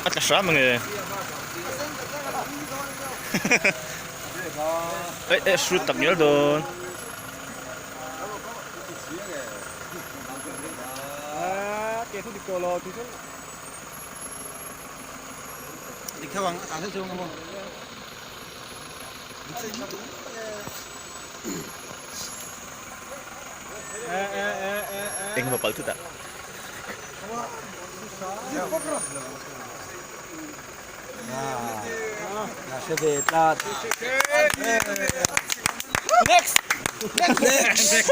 A tla hram ange. Eh eh shoot tak ngial dawn. Eng emaw pal thut ah. Next! Next!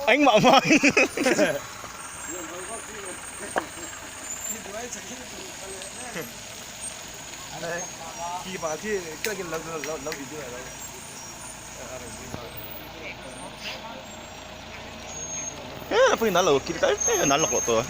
Engmah hma He pawhin an lo kil ta em an lak loh tawh a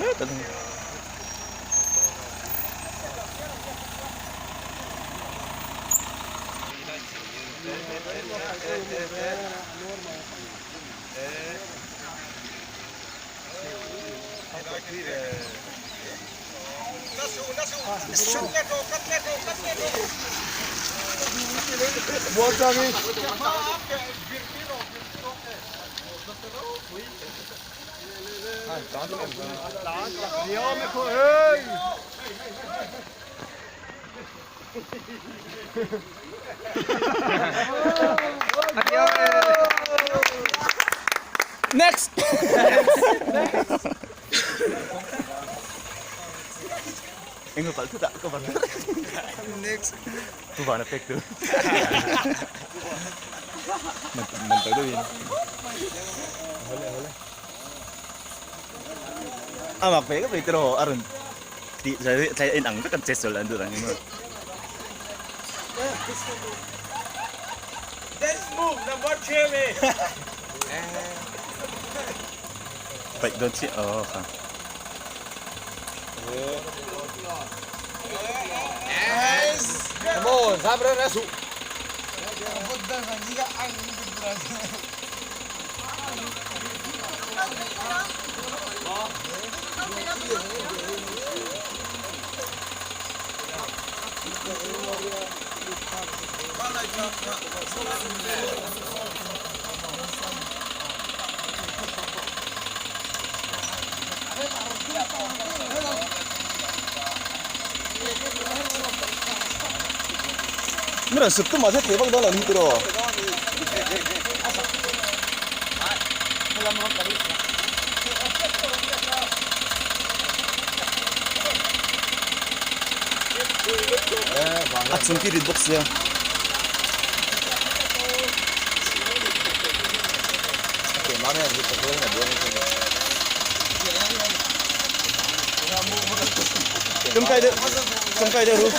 Next! Eng pal thut ah ka van Next. Tu van a pek tu. Man man to deuhin. A mak ve ka ve tiraw a rawn tih tlai a inang vek an che sual an duh ang emaw. Paih dawn chiah aw kha. Min rawn suk tum ah thei vak dawn lo ni tiraw. A chung khi rit bawk sia. Tangkai deuh, tangkai deuh ru.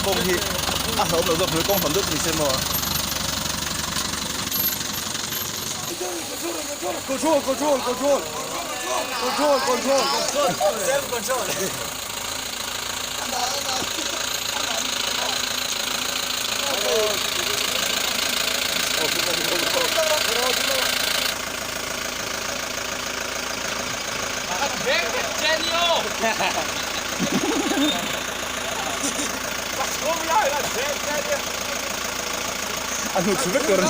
Kawng hi a hlauhawm loh zawk hmel kawng hlawm deuh chu ni se maw. Control control control control control self control. A hnuk chhu vek tur a ni.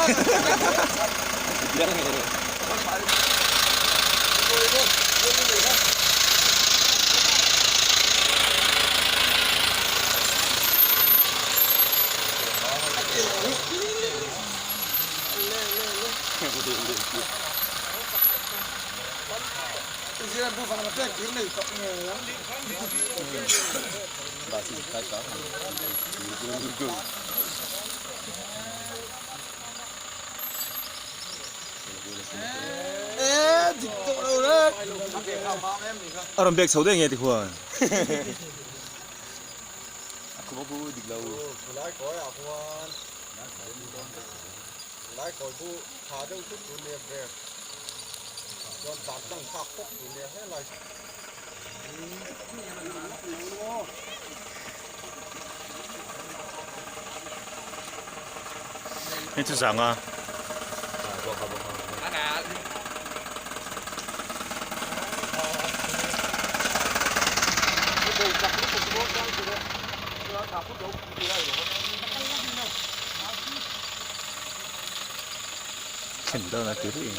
A rawn bek chho daih nge tikhuan. Hei chu zanga. Thlen dawn a ti rih.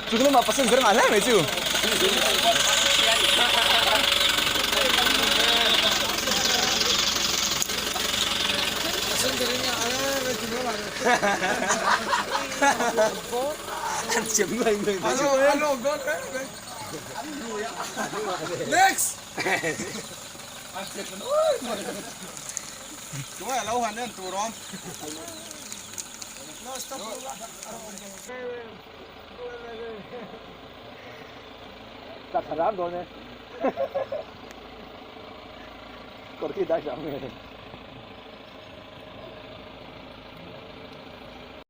Chu lamah passenger ngah hle mai chu. An chiam nuai nuai mai chu. Next. Chuai alo han en tur awm. Tak haram dawn e. Kawr khi dai hram nge.